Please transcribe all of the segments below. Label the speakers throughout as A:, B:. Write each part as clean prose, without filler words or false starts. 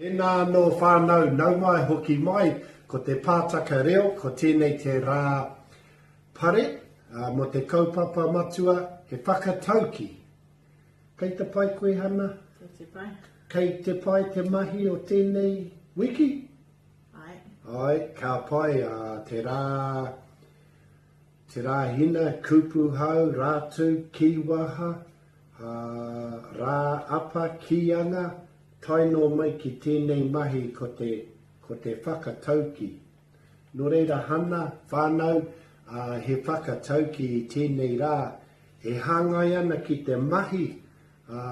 A: Tēnā anō whānau, nau mai hoki mai, ko te pātaka reo, ko tēnei te rā pare mō te kaupapa matua, he whakatauki. Kei te pai koe Hana?
B: Kei te pai.
A: Kei te pai te mahi o tēnei wiki?
B: Ai.
A: Ai, ka pai, te rā, te rā hina, kupu hau, rātū, kīwaha, Ā, rā apa kīanga, tae noa mai ki tēnei mahi ko te, ko te whakatauki. Nō reira Hana, whānau, ā, he whakatauki i tēnei rā e hāngai ana ki te mahi, ā,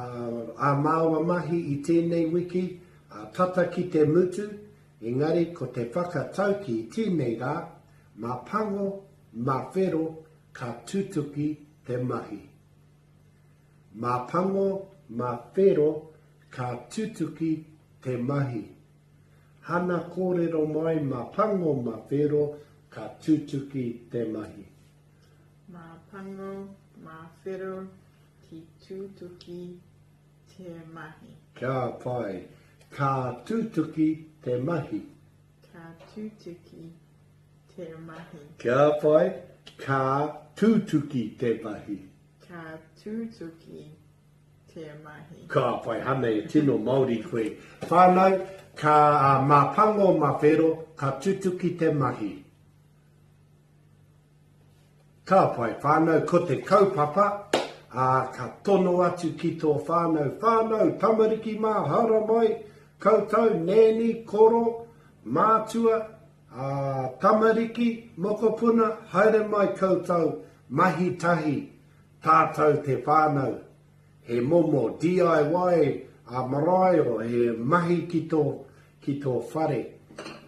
A: ā māua mahi i tēnei wiki, ā, tata ki te mutu, engari ko te whakatauki i tēnei rā, mā pango, mā whero, ka tutuki te mahi. Mā pango, mā whero, ka tutuki te mahi. Hana kōrero mai mā pango, mā whero, ka tutuki te mahi.
B: Mā pango, mā whero, ki tutuki te mahi.
A: Kia pai. Ka tutuki te mahi.
B: Ka tutuki te mahi.
A: Kia pai. Ka tutuki te mahi.
B: Ka tutuki te mahi.
A: Ka pai Hana e tino Māori koe. Whānau, ka mā pango mā whero, ka tutuki te mahi. Ka pai whānau, ko te kaupapa, ā, ka tono atu ki tō whānau, whānau, tamariki mā, haramai, koutou, nēni, koro, mātua, ā, tamariki, mokopuna, haere mai koutou, mahi tahi, tātou te whānau. He momo DIY a marae o he mahi ki tō, ki tō whare.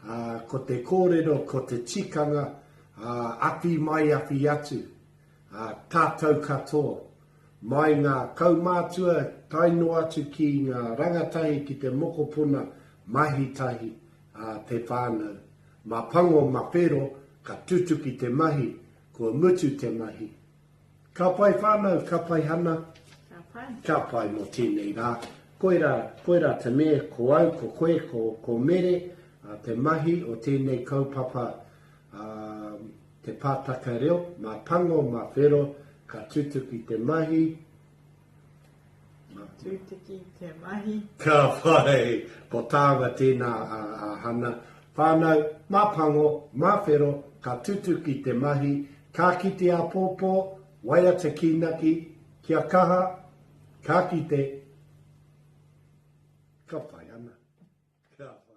A: Ā, ko te kōrero, ko te tikanga, ā, awhi mai awhi atu, ā, tātou katoa, mai ngā kaumātua tae noa atu ki ngā rangatahi ki te mokopuna mahi tahi, ā, te whānau. Mā pango, mā whero, ka tutuki te mahi, kua mutu te mahi. Ka pai whānau, ka pai Hana.
B: Ka pai.
A: Ka pai mō tēnei rā. Koirā, koirā te mea, ko au, ko koe, ko, ko Mere, ā, te mahi o tēnei kaupapa, ā, te pātaka reo, mā pango, mā whero, ka tutuki te mahi,
B: Ka tutuki te mahi.
A: Ka pai! Ko tāua tēnā a, a Hana. Whānau, mā pango, mā whero, ka tutuki te mahi, ka kite āpōpō, waiata kīnaki, kia kaha, ka kite, ka pai ana. Ka pai.